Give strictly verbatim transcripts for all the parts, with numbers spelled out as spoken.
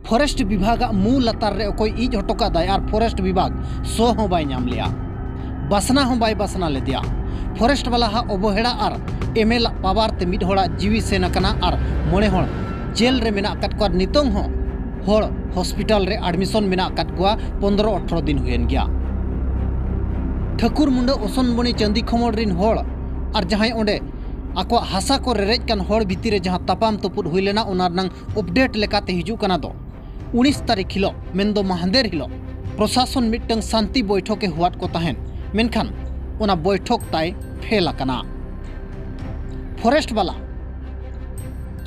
Forest ᱵᱤᱵᱷᱟᱜᱟᱜ ᱢᱩ ᱞᱟᱛᱟᱨ ᱨᱮ ᱚᱠᱚᱭ ᱤᱡ ᱦᱚᱴᱚ ᱠᱟᱫᱟᱭ ᱟᱨ ᱯᱷᱚᱨᱮᱥᱴ ᱵᱤᱵᱷᱟᱜᱽ ᱥᱚ ᱦᱚᱸ ᱵᱟᱭ ᱧᱟᱢ ᱞᱮᱜᱼᱟ, ᱵᱟᱥᱱᱟ ᱦᱚᱸ ᱵᱟᱭ ᱵᱟᱥᱱᱟ ᱞᱮᱫᱮᱭᱟ᱾ ᱯᱷᱚᱨᱮᱥᱴ ᱵᱟᱞᱟ ᱦᱟᱜ ᱚᱵᱚᱦᱮᱲᱟ ᱟᱨ ᱮᱢᱮᱞᱟᱜ ᱯᱟᱣᱟᱨ ᱛᱮ ᱢᱤᱫ ᱦᱚᱲᱟᱜ ᱡᱤᱣᱤ ᱥᱮᱱ ᱟᱠᱟᱱᱟ ᱟᱨ ᱢᱚᱬᱮ ᱦᱚᱲ ᱡᱮᱞ ᱨᱮ ᱢᱮᱱᱟᱜ ᱟᱠᱟᱫ ᱠᱚᱣᱟ᱾ ᱱᱤᱛᱚᱝ ᱦᱚᱸ ᱦᱚᱲ ᱦᱚᱥᱯᱤᱴᱟᱞ ᱨᱮ ᱟᱰᱢᱤᱥᱚᱱ ᱢᱮᱱᱟᱜ ᱟᱠᱟᱫ ᱠᱚᱣᱟ, ᱯᱚᱱᱫᱽᱨᱚ ᱟᱴᱷᱨᱚ ᱫᱤᱱ ᱦᱩᱭᱮᱱ ᱜᱮᱭᱟ᱾ ᱴᱷᱟᱹᱠᱩᱨ ᱢᱩᱸᱰᱟᱹ ᱚᱥᱚᱱᱵᱚᱱᱤ ᱪᱟᱸᱫᱤ ᱠᱷᱚᱢᱚᱲ ᱨᱤᱱ ᱦᱚᱲ ᱟᱨ ᱡᱟᱦᱟᱸᱭ ᱚᱸᱰᱮ ᱟᱠᱚᱣᱟᱜ ᱦᱟᱥᱟ ᱠᱚ ᱨᱮᱨᱮᱡ ᱠᱟᱱ ᱦᱚᱲ ᱵᱷᱤᱛᱤᱨ ᱨᱮ ᱡᱟᱦᱟᱸ ᱛᱟᱯᱟᱢ ᱛᱩᱯᱩᱫ ᱦᱩᱭ ᱞᱮᱱᱟ, ᱚᱱᱟ ᱨᱮᱱᱟᱝ ᱟᱯᱰᱮᱴ ᱞᱮᱠᱟᱛᱮ ᱦᱤᱡᱩᱜ ᱠᱟᱱᱟ ᱫᱚ ᱩᱱᱤᱥ ᱛᱟᱹᱨᱤᱠᱷ ᱦᱤᱞᱳᱜ, ᱢᱮᱱᱫᱚ ᱢᱟᱦᱫᱮᱨ ᱦᱤᱞᱳᱜ ᱯᱨᱚᱥᱟᱥᱚᱱ ᱢᱤᱫᱴᱟᱝ ᱥᱟᱱᱛᱤ ᱵᱳᱭᱴᱷᱚᱠ ᱮ ᱦᱚᱦᱚᱣᱟᱫ ᱠᱚ ᱛᱟᱦᱮᱸᱱ, ᱢᱮᱱᱠᱷᱟᱱ ᱚᱱᱟ ᱵᱳᱭᱴᱷᱚᱠ ᱛᱟᱭ ᱯᱷᱮᱞ ᱟᱠᱟᱱᱟ᱾ ᱯᱷᱚᱨᱮᱥᱴ ᱵᱟᱞᱟ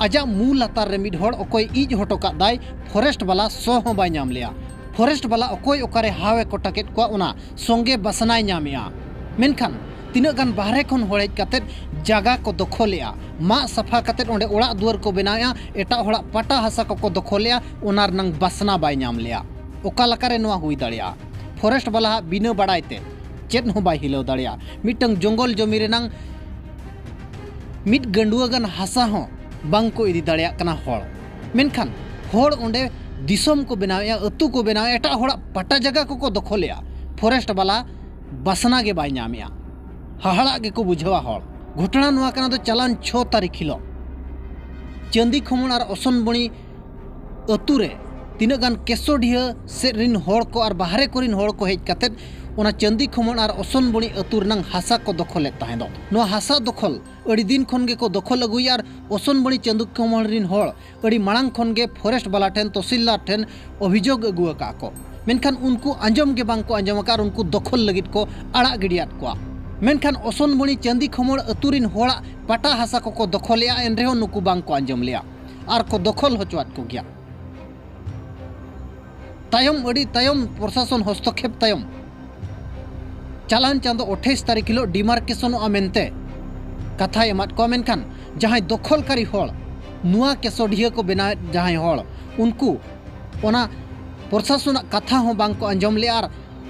ᱟᱡᱟᱜ ᱢᱩ ᱞᱟᱛᱟᱨ ᱨᱮ ᱢᱤᱫ ᱦᱚᱲ ᱚᱠᱚᱭ ᱤᱡ ᱦᱚᱴᱚ ᱠᱟᱫ ᱫᱟᱭ, ᱯᱷᱚᱨᱮᱥᱴ ᱵᱟᱞᱟ ᱥᱚ ᱦᱚᱸ ᱵᱟᱭ ᱧᱟᱢ ᱞᱮᱜᱼᱟ᱾ ᱯᱷᱚᱨᱮᱥᱴ ᱵᱟᱞᱟ ᱚᱠᱚᱭ ᱚᱠᱟᱨᱮ ᱦᱟᱣ ᱮ ᱠᱚᱴᱟ ᱠᱮᱫ ᱠᱚᱣᱟ, ᱚᱱᱟ ᱥᱚᱸᱜᱮ ᱵᱟᱥᱱᱟᱭ ᱧᱟᱢᱮᱜᱼᱟ᱾ ᱢᱮᱱᱠᱷᱟᱱ ᱛᱤᱱᱟᱹᱜ ᱜᱟᱱ ᱵᱟᱦᱨᱮ ᱠᱷᱚᱱ ᱦᱚᱲ ᱦᱮᱡ ᱠᱟᱛᱮᱫ ᱡᱟᱜᱟ ᱠᱚ ᱫᱚᱠᱷᱚᱞᱮᱜᱼᱟ, ᱢᱟᱜ ᱥᱟᱯᱷᱟ ᱠᱟᱛᱮᱫ ᱚᱸᱰᱮ ᱚᱲᱟᱜ ᱫᱩᱣᱟᱹᱨ ᱠᱚ ᱵᱮᱱᱟᱣᱮᱜᱼᱟ, ᱮᱴᱟᱜ ᱦᱚᱲᱟᱜ ᱯᱟᱴᱟ ᱦᱟᱥᱟ ᱠᱚᱠᱚ ᱫᱚᱠᱷᱚᱞᱮᱜᱼᱟ, ᱚᱱᱟ ᱨᱮᱱᱟᱝ ᱵᱟᱥᱱᱟ ᱵᱟᱭ ᱧᱟᱢ ᱞᱮᱜᱼᱟ᱾ ᱚᱠᱟ ᱞᱮᱠᱟᱨᱮ ᱱᱚᱣᱟ ᱦᱩᱭ ᱫᱟᱲᱮᱭᱟᱜᱼᱟ? ᱯᱷᱚᱨᱮᱥᱴ ᱵᱟᱞᱟ ᱦᱟᱜ ᱵᱤᱱᱟᱹ ᱵᱟᱲᱟᱭ ᱛᱮ ᱪᱮᱫ ᱦᱚᱸ ᱵᱟᱭ ᱦᱤᱞᱟᱹᱣ ᱫᱟᱲᱮᱭᱟᱜᱼᱟ᱾ ᱢᱤᱫᱴᱟᱝ ᱡᱚᱝᱜᱚᱞ ᱡᱚᱢᱤ ᱨᱮᱱᱟᱝ ᱢᱤᱫ ᱜᱟᱹᱰᱩᱣᱟᱹ ᱜᱟᱱ ᱦᱟᱥᱟ ᱦᱚᱸ ᱵᱟᱝ ᱠᱚ ᱤᱫᱤ ᱫᱟᱲᱮᱭᱟᱜ ᱠᱟᱱᱟ ᱦᱚᱲ᱾ ᱢᱮᱱᱠᱷᱟᱱ ᱦᱚᱲ ᱚᱸᱰᱮ ᱫᱤᱥᱚᱢ ᱠᱚ ᱵᱮᱱᱟᱣᱮᱜᱼᱟ, ᱟᱹᱛᱩ ᱠᱚ ᱵᱮᱱᱟᱣᱮᱜᱼᱟ, ᱮᱴᱟᱜ ᱦᱚᱲᱟᱜ ᱯᱟᱴᱟ ᱡᱟᱭᱜᱟ ᱠᱚᱠᱚ ᱫᱚᱠᱷᱚᱞᱮᱜᱼᱟ᱾ ᱯᱷᱚᱨᱮᱥᱴ ᱵᱟᱞᱟ ᱵᱟᱥᱱᱟ ᱜᱮ ᱵᱟᱭ ᱧᱟᱢᱮᱜᱼᱟ᱾ ᱦᱟᱦᱟᱲᱟᱜ ᱜᱮᱠᱚ ᱵᱩᱡᱷᱟᱹᱣᱟ ᱦᱚᱲ᱾ ᱜᱷᱚᱴᱚᱱᱟ ᱱᱚᱣᱟ ᱠᱟᱱᱟ ᱫᱚ ᱪᱟᱞᱟᱱ ᱪᱷᱚ ᱛᱟᱹᱨᱤᱠᱷ ᱦᱤᱞᱳᱜ ᱪᱟᱸᱫᱤ ᱠᱷᱚᱢᱚᱲ ᱟᱨ ᱚᱥᱚᱱᱵᱚᱱᱤ ᱟᱹᱛᱩ ᱨᱮ ᱛᱤᱱᱟᱹᱜ ᱜᱟᱱ ᱠᱮᱥᱳᱰᱤᱦᱟᱹ ᱥᱮᱫ ᱨᱤᱱ ᱦᱚᱲ ᱠᱚ ᱟᱨ ᱵᱟᱦᱨᱮ ᱠᱚᱨᱤᱱ ᱦᱚᱲ ᱠᱚ ᱦᱮᱡ ᱠᱟᱛᱮᱫ ᱚᱱᱟ ᱪᱟᱸᱫᱤ ᱠᱷᱚᱢᱚᱲ ᱟᱨ ᱚᱥᱚᱱᱵᱚᱱᱤ ᱟᱹᱛᱩ ᱨᱮᱱᱟᱝ ᱦᱟᱥᱟ ᱠᱚ ᱫᱚᱠᱷᱚᱞᱮᱫ ᱛᱟᱦᱮᱸ ᱫᱚ᱾ ᱱᱚᱣᱟ ᱦᱟᱥᱟ ᱫᱚᱠᱷᱚᱞ ᱟᱹᱰᱤ ᱫᱤᱱ ᱠᱷᱚᱱ ᱜᱮᱠᱚ ᱫᱚᱠᱷᱚᱞ ᱟᱹᱜᱩᱭᱮᱫᱼᱟ ᱟᱨ ᱚᱥᱚᱱᱵᱚᱱᱤ ᱪᱟᱸᱫᱤ ᱠᱷᱚᱢᱚᱲ ᱨᱤᱱ ᱦᱚᱲ ᱟᱹᱰᱤ ᱢᱟᱲᱟᱝ ᱠᱷᱚᱱ ᱜᱮ ᱯᱷᱚᱨᱮᱥᱴ ᱵᱟᱞᱟ ᱴᱷᱮᱱ, ᱛᱚᱥᱤᱞᱫᱟᱨ ᱴᱷᱮᱱ ᱚᱵᱷᱤᱡᱳᱜᱽ ᱟᱹᱜᱩ ᱟᱠᱟᱫ ᱠᱚ᱾ ᱢᱮᱱᱠᱷᱟᱱ ᱩᱱᱠᱩ ᱟᱸᱡᱚᱢ ᱜᱮ ᱵᱟᱝ ᱠᱚ ᱟᱸᱡᱚᱢ ᱟᱠᱟᱫ ᱟᱨ ᱩᱱᱠᱩ ᱫᱚᱠᱷᱚᱞ ᱞᱟᱹᱜᱤᱫ ᱠᱚ ᱟᱲᱟᱜ ᱜᱤᱰᱤᱭᱟᱫ ᱠᱚᱣᱟ᱾ ᱢᱮᱱᱠᱷᱟᱱ ᱚᱥᱚᱱᱵᱚᱱᱤ ᱪᱟᱸᱫᱤ ᱠᱷᱚᱢᱚᱲ ᱟᱹᱛᱩ ᱨᱤᱱ ᱦᱚᱲᱟᱜ ᱯᱟᱴᱟ ᱦᱟᱥᱟ ᱠᱚᱠᱚ ᱫᱚᱠᱷᱚᱞᱮᱜᱼᱟ, ᱮᱱ ᱨᱮᱦᱚᱸ ᱱᱩᱠᱩ ᱵᱟᱝ ᱠᱚ ᱟᱸᱡᱚᱢ ᱞᱮᱜᱼᱟ ᱟᱨ ᱠᱚ ᱫᱚᱠᱷᱚᱞ ᱦᱚᱪᱚᱣᱟᱫ ᱠᱚᱜᱮᱭᱟ᱾ ᱛᱟᱭᱚᱢ, ᱟᱹᱰᱤ ᱛᱟᱭᱚᱢ ᱯᱨᱚᱥᱟᱥᱚᱱ ᱦᱚᱥᱛᱚᱠᱷᱮᱯ ᱛᱟᱭᱚᱢ ᱪᱟᱞᱟᱱ ᱪᱟᱸᱫᱚ ᱟᱴᱷᱟᱭᱤᱥ ᱛᱟᱹᱨᱤᱠᱷ ᱦᱤᱞᱳᱜ ᱰᱤᱢᱟᱨᱠᱮᱥᱚᱱᱚᱜᱼᱟ ᱢᱮᱱᱛᱮ ᱠᱟᱛᱷᱟᱭ ᱮᱢᱟᱫ ᱠᱚᱣᱟ᱾ ᱢᱮᱱᱠᱷᱟᱱ ᱡᱟᱦᱟᱸᱭ ᱫᱚᱠᱷᱚᱞᱠᱟᱨᱤ ᱦᱚᱲ, ᱱᱚᱣᱟ ᱠᱮᱥᱚᱰᱤᱦᱟᱹ ᱠᱚ ᱵᱮᱱᱟᱣᱮᱫ ᱡᱟᱦᱟᱸᱭ ᱦᱚᱲ, ᱩᱱᱠᱩ ᱚᱱᱟ ᱯᱨᱚᱥᱟᱥᱚᱱᱟᱜ ᱠᱟᱛᱷᱟ ᱦᱚᱸ ᱵᱟᱝ ᱠᱚ ᱟᱸᱡᱚᱢ ᱞᱮᱜᱼᱟ ᱟᱨ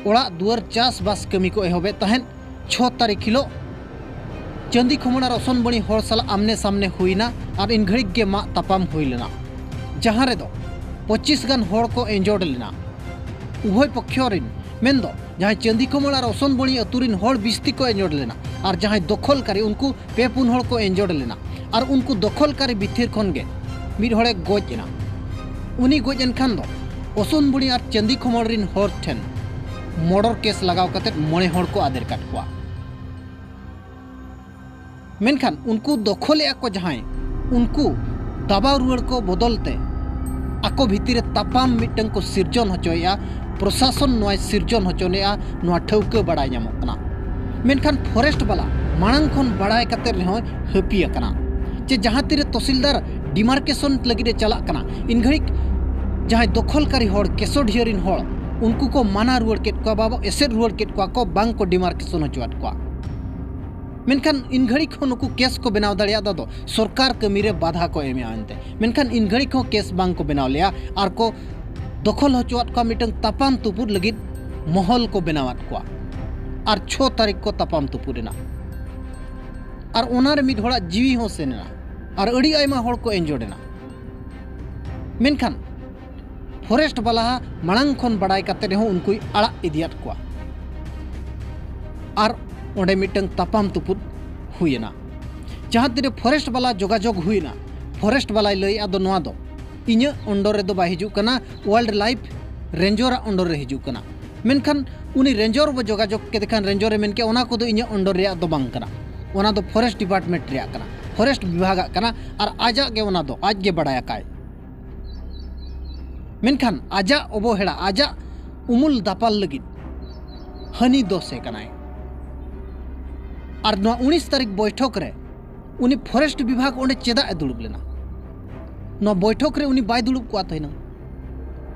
ᱚᱲᱟᱜ ᱫᱩᱣᱟᱹᱨ ᱪᱟᱥᱵᱟᱥ ᱠᱟᱹᱢᱤ ᱠᱚ ᱮᱦᱚᱵᱮᱫ ᱛᱟᱦᱮᱸᱫ᱾ ᱪᱷᱚ ᱛᱟᱹᱨᱤᱠᱷ ᱦᱤᱞᱳᱜ ᱪᱟᱸᱫᱤ ᱠᱷᱚᱢᱚᱲ ᱟᱨ ᱚᱥᱚᱱᱵᱚᱱᱤ ᱦᱚᱲ ᱥᱟᱞᱟᱜ ᱟᱢᱱᱮ ᱥᱟᱢᱱᱮ ᱦᱩᱭᱱᱟ ᱟᱨ ᱤᱱ ᱜᱷᱟᱹᱲᱤᱡ ᱜᱮ ᱢᱟᱜ ᱛᱟᱯᱟᱢ ᱦᱩᱭ ᱞᱮᱱᱟ, ᱡᱟᱦᱟᱸ ᱨᱮᱫᱚ ᱯᱚᱸᱪᱤᱥ ᱜᱟᱱ ᱦᱚᱲ ᱠᱚ ᱤᱱᱡᱚᱨᱰ ᱞᱮᱱᱟ᱾ ᱩᱵᱷᱚᱭ ᱯᱚᱠᱷᱭᱚ ᱨᱤᱱ, ᱢᱮᱱᱫᱚ ᱡᱟᱦᱟᱸᱭ ᱪᱟᱹᱱᱫᱤ ᱠᱷᱚᱢᱚᱲ ᱟᱨ ᱚᱥᱚᱱᱵᱚᱲᱤ ᱟᱹᱛᱩ ᱨᱤᱱ ᱦᱚᱲ ᱵᱤᱥᱛᱤ ᱠᱚ ᱤᱱᱡᱚᱨᱰ ᱞᱮᱱᱟ, ᱟᱨ ᱡᱟᱦᱟᱸᱭ ᱫᱚᱠᱷᱚᱞᱠᱟᱨᱤ, ᱩᱱᱠᱩ ᱯᱮ ᱯᱩᱱ ᱦᱚᱲ ᱠᱚ ᱤᱱᱡᱚᱨᱰ ᱞᱮᱱᱟ᱾ ᱟᱨ ᱩᱱᱠᱩ ᱫᱚᱠᱷᱚᱞᱠᱟᱨᱤ ᱵᱷᱤᱛᱤᱨ ᱠᱷᱚᱱ ᱜᱮ ᱢᱤᱫ ᱦᱚᱲᱮ ᱜᱚᱡ ᱮᱱᱟ᱾ ᱩᱱᱤ ᱜᱚᱡ ᱮᱱ ᱠᱷᱟᱱ ᱫᱚ ᱚᱥᱚᱱᱵᱚᱲᱤ ᱟᱨ ᱪᱟᱹᱱᱫᱤ ᱠᱷᱚᱢᱚᱲ ᱨᱤᱱ ᱦᱚᱲ ᱴᱷᱮᱱ ᱢᱚᱨᱰᱚᱨ ᱠᱮᱥ ᱞᱟᱜᱟᱣ ᱠᱟᱛᱮ ᱢᱚᱬᱮ ᱦᱚᱲ ᱠᱚ ᱟᱫᱮᱨ ᱠᱟᱫ ᱠᱚᱣᱟ᱾ ᱢᱮᱱᱠᱷᱟᱱ ᱩᱱᱠᱩ ᱫᱚᱠᱷᱚᱞᱮᱫᱼᱟ ᱠᱚ ᱡᱟᱦᱟᱸᱭ, ᱩᱱᱠᱩ ᱫᱟᱵᱟᱣ ᱨᱩᱣᱟᱹᱲ ᱠᱚ ᱵᱚᱫᱚᱞ ᱛᱮ ᱟᱠᱚ ᱵᱷᱤᱛᱤᱨ ᱨᱮ ᱛᱟᱯᱟᱢ ᱢᱤᱫᱴᱟᱝ ᱠᱚ ᱥᱤᱨᱡᱚᱱ ᱦᱚᱪᱚᱭᱮᱫᱼᱟ᱾ ᱯᱨᱚᱥᱟᱥᱚᱱ ᱱᱚᱣᱟᱭ ᱥᱤᱨᱡᱚᱱ ᱦᱚᱪᱚ ᱞᱮᱫᱼᱟ, ᱱᱚᱣᱟ ᱴᱷᱟᱹᱣᱠᱟᱹ ᱵᱟᱲᱟᱭ ᱧᱟᱢᱚᱜ ᱠᱟᱱᱟ᱾ ᱢᱮᱱᱠᱷᱟᱱ ᱯᱷᱚᱨᱮᱥᱴ ᱵᱟᱞᱟ ᱢᱟᱲᱟᱝ ᱠᱷᱚᱱ ᱵᱟᱲᱟᱭ ᱠᱟᱛᱮ ᱨᱮᱦᱚᱸᱭ ᱦᱟᱹᱯᱤ ᱟᱠᱟᱱᱟ᱾ ᱪᱮ ᱡᱟᱦᱟᱸ ᱛᱤᱨᱮ ᱛᱚᱦᱥᱤᱞᱫᱟᱨ ᱰᱤᱢᱟᱨᱠᱮᱥᱚᱱ ᱞᱟᱹᱜᱤᱫ ᱮ ᱪᱟᱞᱟᱜ ᱠᱟᱱᱟ, ᱤᱱ ᱜᱷᱟᱹᱲᱤᱡ ᱡᱟᱦᱟᱸᱭ ᱫᱚᱠᱷᱚᱞᱠᱟᱨᱤ ᱦᱚᱲ, ᱠᱮᱥᱳᱰᱤᱭᱟᱹ ᱨᱤᱱ ᱦᱚᱲ, ᱩᱱᱠᱩ ᱠᱚ ᱢᱟᱱᱟ ᱨᱩᱣᱟᱹᱲ ᱠᱮᱫ ᱠᱚᱣᱟ, ᱵᱟᱵᱟ ᱮᱥᱮᱫ ᱨᱩᱣᱟᱹᱲ ᱠᱮᱫ ᱠᱚᱣᱟ ᱠᱚ, ᱵᱟᱝ ᱠᱚ ᱰᱤᱢᱟᱨᱠᱮᱥᱚᱱ ᱦᱚᱪᱚᱣᱟᱫ ᱠᱚᱣᱟ᱾ ᱢᱮᱱᱠᱷᱟᱱ ᱤᱱ ᱜᱷᱟᱹᱲᱤᱡ ᱠᱷᱚᱱ ᱱᱩᱠᱩ ᱠᱮᱥ ᱠᱚ ᱵᱮᱱᱟᱣ ᱫᱟᱲᱮᱭᱟᱜ ᱫᱚ ᱥᱚᱨᱠᱟᱨ ᱠᱟᱹᱢᱤ ᱨᱮ ᱵᱟᱫᱷᱟ ᱠᱚ ᱮᱢᱮᱜᱼᱟ ᱮᱱᱛᱮ᱾ ᱢᱮᱱᱠᱷᱟᱱ ᱤᱱ ᱜᱷᱟᱹᱲᱤᱡ ᱦᱚᱸ ᱠᱮᱥ ᱵᱟᱝ ᱠᱚ ᱵᱮᱱᱟᱣ ᱞᱮᱜᱼᱟ, ᱟᱨ ᱠᱚ ᱫᱚᱠᱷᱚᱞ ᱦᱚᱪᱚᱣᱟᱫ ᱠᱚᱣᱟ ᱢᱤᱫᱴᱟᱝ ᱛᱟᱯᱟᱢ ᱛᱩᱯᱩᱫ ᱞᱟᱹᱜᱤᱫ ᱢᱚᱦᱚᱞ ᱠᱚ ᱵᱮᱱᱟᱣᱟᱫ ᱠᱚᱣᱟ᱾ ᱟᱨ ᱪᱷᱚ ᱛᱟᱹᱨᱤᱠᱷ ᱠᱚ ᱛᱟᱯᱟᱢ ᱛᱩᱯᱩᱫ ᱮᱱᱟ᱾ ᱟᱨ ᱚᱱᱟᱨᱮ ᱢᱤᱫ ᱦᱚᱲᱟᱜ ᱡᱤᱣᱤ ᱦᱚᱸ ᱥᱮᱱ ᱮᱱᱟ᱾ ᱟᱨ ᱟᱹᱰᱤ ᱟᱭᱢᱟ ᱦᱚᱲ ᱠᱚ ᱤᱱᱡᱚᱨᱰ ᱮᱱᱟ᱾ ᱢᱮᱱᱠᱷᱟᱱ ᱯᱷᱚᱨᱮᱥᱴ ᱵᱟᱞᱟ ᱢᱟᱲᱟᱝ ᱠᱷᱚᱱ ᱵᱟᱲᱟᱭ ᱠᱟᱛᱮ ᱨᱮᱦᱚᱸ ᱩᱱᱠᱩᱭ ᱟᱲᱟᱜ ᱤᱫᱤᱭᱟᱫ ᱠᱚᱣᱟ᱾ ᱟᱨ ᱚᱸᱰᱮ ᱢᱤᱫᱴᱟᱝ ᱛᱟᱯᱟᱢ ᱛᱩᱯᱩᱫ ᱦᱩᱭᱮᱱᱟ᱾ ᱡᱟᱦᱟᱸ ᱛᱤᱨᱮ ᱯᱷᱚᱨᱮᱥᱴ ᱵᱟᱞᱟ ᱡᱳᱜᱟᱡᱳᱜᱽ ᱦᱩᱭᱮᱱᱟ, ᱯᱷᱚᱨᱮᱥᱴ ᱵᱟᱞᱟᱭ ᱞᱟᱹᱭᱮᱫᱼᱟ ᱫᱚ ᱱᱚᱣᱟ ᱫᱚ ᱤᱧᱟᱹᱜ ᱚᱱᱰᱚᱨ ᱨᱮᱫᱚ ᱵᱟᱭ ᱦᱤᱡᱩᱜ ᱠᱟᱱᱟ, ᱣᱟᱭᱤᱞᱰ ᱞᱟᱭᱤᱯᱷ ᱨᱮᱧᱡᱚᱨᱟᱜ ᱚᱱᱰᱚᱨ ᱨᱮ ᱦᱤᱡᱩᱜ ᱠᱟᱱᱟ᱾ ᱢᱮᱱᱠᱷᱟᱱ ᱩᱱᱤ ᱨᱮᱧᱡᱚᱨ ᱵᱚ ᱡᱳᱜᱟᱡᱳᱜᱽ ᱠᱮᱫᱮ ᱠᱷᱟᱱ ᱨᱮᱧᱡᱚᱨ ᱮ ᱢᱮᱱ ᱠᱮᱫᱼᱟ, "ᱚᱱᱟ ᱠᱚᱫᱚ ᱤᱧᱟᱹᱜ ᱚᱱᱰᱚᱨ ᱨᱮᱭᱟᱜ ᱫᱚ ᱵᱟᱝ ᱠᱟᱱᱟ, ᱚᱱᱟ ᱫᱚ ᱯᱷᱚᱨᱮᱥᱴ ᱰᱤᱯᱟᱨᱴᱢᱮᱱᱴ ᱨᱮᱭᱟᱜ ᱠᱟᱱᱟ, ᱯᱷᱚᱨᱮᱥᱴ ᱵᱤᱵᱷᱟᱜᱟᱜ ᱠᱟᱱᱟ, ᱟᱨ ᱟᱡᱟᱜ ᱜᱮ ᱚᱱᱟ ᱫᱚ, ᱟᱡ ᱜᱮ ᱵᱟᱲᱟᱭ ᱟᱠᱟᱭ᱾" ᱢᱮᱱᱠᱷᱟᱱ ᱟᱡᱟᱜ ᱚᱵᱚᱦᱮᱲᱟ, ᱟᱡᱟᱜ ᱩᱢᱩᱞ ᱫᱟᱯᱟᱞ ᱞᱟᱹᱜᱤᱫ ᱦᱟᱹᱱᱤ ᱫᱚᱥᱮ ᱠᱟᱱᱟᱭ᱾ ᱟᱨ ᱱᱚᱣᱟ ᱩᱱᱤᱥ ᱛᱟᱹᱨᱤᱠᱷ ᱵᱚᱭᱴᱷᱚᱠ ᱨᱮ ᱩᱱᱤ ᱯᱷᱚᱨᱮᱥᱴ ᱵᱤᱵᱷᱟᱜᱽ ᱚᱸᱰᱮ ᱪᱮᱫᱟᱜ ᱮ ᱫᱩᱲᱩᱵ ᱞᱮᱱᱟ? ᱱᱚᱣᱟ ᱵᱚᱭᱴᱷᱚᱠ ᱨᱮ ᱩᱱᱤ ᱵᱟᱭ ᱫᱩᱲᱩᱵ ᱠᱚᱜᱼᱟ ᱛᱟᱦᱮᱱᱟ᱾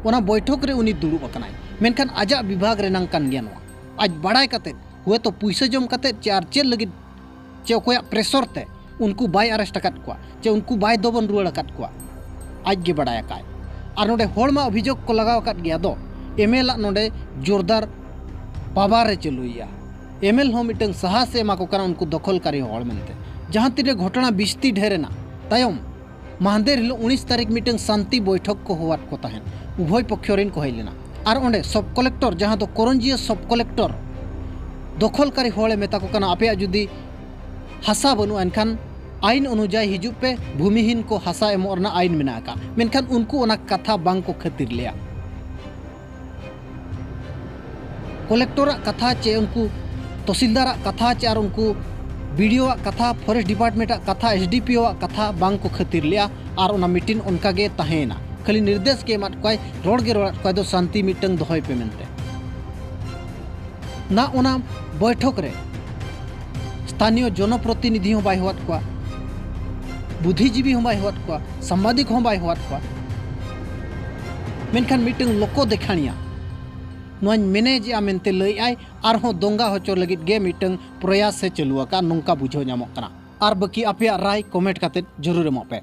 ᱚᱱᱟ ᱵᱚᱭᱴᱷᱚᱠ ᱨᱮ ᱩᱱᱤ ᱫᱩᱲᱩᱵ ᱟᱠᱟᱱᱟᱭ, ᱢᱮᱱᱠᱷᱟᱱ ᱟᱡᱟᱜ ᱵᱤᱵᱷᱟᱜᱽ ᱨᱮᱱᱟᱝ ᱠᱟᱱ ᱜᱮᱭᱟ ᱱᱚᱣᱟ᱾ ᱟᱡ ᱵᱟᱲᱟᱭ ᱠᱟᱛᱮᱫ, ᱦᱩᱭᱛᱚ ᱯᱩᱭᱥᱟᱹ ᱡᱚᱢ ᱠᱟᱛᱮᱫ ᱪᱮ ᱟᱨ ᱪᱮᱫ ᱞᱟᱹᱜᱤᱫ ᱪᱮ ᱚᱠᱚᱭᱟᱜ ᱯᱨᱮᱥᱚᱨ ᱛᱮ ᱩᱱᱠᱩ ᱵᱟᱭ ᱟᱨᱮᱥᱴ ᱟᱠᱟᱫ ᱠᱚᱣᱟ, ᱪᱮ ᱩᱱᱠᱩ ᱵᱟᱭ ᱫᱚᱵᱚᱱ ᱨᱩᱣᱟᱹᱲ ᱟᱠᱟᱫ ᱠᱚᱣᱟ, ᱟᱡ ᱜᱮ ᱵᱟᱲᱟᱭ ᱟᱠᱟᱫ᱾ ᱟᱨ ᱱᱚᱰᱮ ᱦᱚᱲ ᱢᱟ ᱚᱵᱷᱤᱡᱳᱜᱽ ᱠᱚ ᱞᱟᱜᱟᱣ ᱟᱠᱟᱫ ᱜᱮᱭᱟ ᱫᱚ, ᱮᱢᱮᱞ ᱟᱜ ᱱᱚᱰᱮ ᱡᱳᱨᱫᱟᱨ ᱯᱟᱣᱟᱨ ᱮ ᱪᱟᱹᱞᱩᱭᱮᱜᱼᱟ᱾ ᱮᱢᱮᱞ ᱦᱚᱸ ᱢᱤᱫᱴᱟᱝ ᱥᱟᱦᱟᱥ ᱮ ᱮᱢᱟ ᱠᱚ ᱠᱟᱱᱟ ᱩᱱᱠᱩ ᱫᱚᱠᱷᱚᱞᱠᱟᱨᱤ ᱦᱚᱲ ᱢᱮᱱᱛᱮ᱾ ᱡᱟᱦᱟᱸ ᱛᱤᱱᱨᱮ ᱜᱷᱚᱴᱚᱱᱟ ᱵᱤᱥᱛᱤ ᱰᱷᱮᱨ ᱮᱱᱟ ᱛᱟᱭᱚᱢ, ᱢᱟᱦᱫᱮᱨ ᱦᱤᱞᱳᱜ ᱩᱱᱤᱥ ᱛᱟᱹᱨᱤᱠᱷ ᱢᱤᱫᱴᱟᱝ ᱥᱟᱱᱛᱤ ᱵᱳᱭᱴᱷᱚᱠ ᱠᱚ ᱦᱚᱦᱚᱣᱟᱫ ᱠᱚ ᱛᱟᱦᱮᱸᱫ᱾ ᱩᱵᱷᱚᱭ ᱯᱚᱠᱠᱷᱚ ᱨᱮᱱ ᱠᱚ ᱦᱮᱡ ᱞᱮᱱᱟ᱾ ᱟᱨ ᱚᱸᱰᱮ ᱥᱚᱵ ᱠᱚᱞᱮᱠᱴᱚᱨ, ᱡᱟᱦᱟᱸ ᱫᱚ ᱠᱚᱨᱚᱧᱡᱤᱭᱟᱹ ᱥᱚᱵ ᱠᱚᱞᱮᱠᱴᱚᱨ, ᱫᱚᱠᱷᱚᱞᱠᱟᱨᱤ ᱦᱚᱲᱮ ᱢᱮᱛᱟ ᱠᱚ ᱠᱟᱱᱟ, ᱟᱯᱮᱭᱟᱜ ᱡᱩᱫᱤ ᱦᱟᱥᱟ ᱵᱟᱹᱱᱩᱜᱼᱟ, ᱮᱱᱠᱷᱟᱱ ᱟᱭᱤᱱ ᱚᱱᱩᱡᱟᱭᱤ ᱦᱤᱡᱩᱜ ᱯᱮ, ᱵᱷᱩᱢᱤᱦᱤᱱ ᱠᱚ ᱦᱟᱥᱟ ᱮᱢᱚᱜ ᱨᱮᱱᱟᱜ ᱟᱭᱤᱱ ᱢᱮᱱᱟᱜ ᱟᱠᱟᱫ᱾ ᱢᱮᱱᱠᱷᱟᱱ ᱩᱱᱠᱩ ᱚᱱᱟ ᱠᱟᱛᱷᱟ ᱵᱟᱝ ᱠᱚ ᱠᱷᱟᱹᱛᱤᱨ ᱞᱮᱫᱼᱟ᱾ ᱠᱚᱞᱮᱠᱴᱚᱨᱟᱜ ᱠᱟᱛᱷᱟ ᱪᱮ ᱩᱱᱠᱩ ᱛᱚᱦᱥᱤᱞᱫᱟᱨᱟᱜ ᱠᱟᱛᱷᱟ ᱪᱮ ᱟᱨ ᱩᱱᱠᱩ ᱵᱤᱰᱤᱳᱣᱟᱜ ᱠᱟᱛᱷᱟ, ᱯᱷᱚᱨᱮᱥᱴ ᱰᱤᱯᱟᱨᱴᱢᱮᱱᱴᱟᱜ ᱠᱟᱛᱷᱟ, ᱮᱥᱰᱤᱯᱤᱳᱣᱟᱜ ᱠᱟᱛᱷᱟ ᱵᱟᱝ ᱠᱚ ᱠᱷᱟᱹᱛᱤᱨ ᱞᱮᱫᱼᱟ᱾ ᱟᱨ ᱚᱱᱟ ᱢᱤᱴᱤᱝ ᱚᱱᱠᱟ ᱜᱮ ᱛᱟᱦᱮᱸᱭᱮᱱᱟ᱾ ᱠᱷᱟᱹᱞᱤ ᱱᱤᱨᱫᱮᱥ ᱜᱮ ᱮᱢᱟᱫ ᱠᱚᱣᱟᱭ, ᱨᱚᱲ ᱜᱮ ᱨᱚᱲᱟᱫ ᱠᱚᱣᱟᱭ ᱫᱚ ᱥᱟᱱᱛᱤ ᱢᱤᱫᱴᱟᱝ ᱫᱚᱦᱚᱭ ᱯᱮ ᱢᱮᱱᱛᱮ᱾ ᱱᱟ ᱚᱱᱟ ᱵᱳᱭᱴᱷᱚᱠ ᱨᱮ ᱥᱛᱷᱟᱱᱤᱭᱚ ᱡᱚᱱᱚᱯᱨᱚᱛᱤᱱᱤᱫᱷᱤ ᱦᱚᱸ ᱵᱟᱭ ᱦᱚᱦᱚᱣᱟᱫ ᱠᱚᱣᱟ, ᱵᱩᱫᱽᱫᱷᱤᱡᱤᱵᱤ ᱦᱚᱸ ᱵᱟᱭ ᱦᱚᱦᱚᱣᱟᱫ ᱠᱚᱣᱟ, ᱥᱟᱢᱵᱟᱫᱤᱠ ᱦᱚᱸ ᱵᱟᱭ ᱦᱚᱦᱚᱣᱟᱫ ᱠᱚᱣᱟ᱾ ᱢᱮᱱᱠᱷᱟᱱ ᱢᱤᱫᱴᱟᱝ ᱞᱳᱠᱚ ᱫᱮᱠᱷᱟᱬᱤᱭᱟ ᱱᱚᱣᱟᱧ ᱢᱮᱱᱮᱡᱮᱜᱼᱟ ᱢᱮᱱᱛᱮ ᱞᱟᱹᱭᱮᱜᱼᱟᱭ, ᱟᱨᱦᱚᱸ ᱫᱚᱝᱜᱟ ᱦᱚᱪᱚ ᱞᱟᱹᱜᱤᱫ ᱜᱮ ᱢᱤᱫᱴᱟᱝ ᱯᱨᱚᱭᱟᱥ ᱮ ᱪᱟᱹᱞᱩ ᱟᱠᱟᱫ, ᱱᱚᱝᱠᱟ ᱵᱩᱡᱷᱟᱹᱣ ᱧᱟᱢᱚᱜ ᱠᱟᱱᱟ᱾ ᱟᱨ ᱵᱟᱹᱠᱤ ᱟᱯᱮᱭᱟᱜ ᱨᱟᱭ ᱠᱚᱢᱮᱱᱴ ᱠᱟᱛᱮ ᱡᱟᱹᱨᱩᱲ ᱮᱢᱚᱜ ᱯᱮ᱾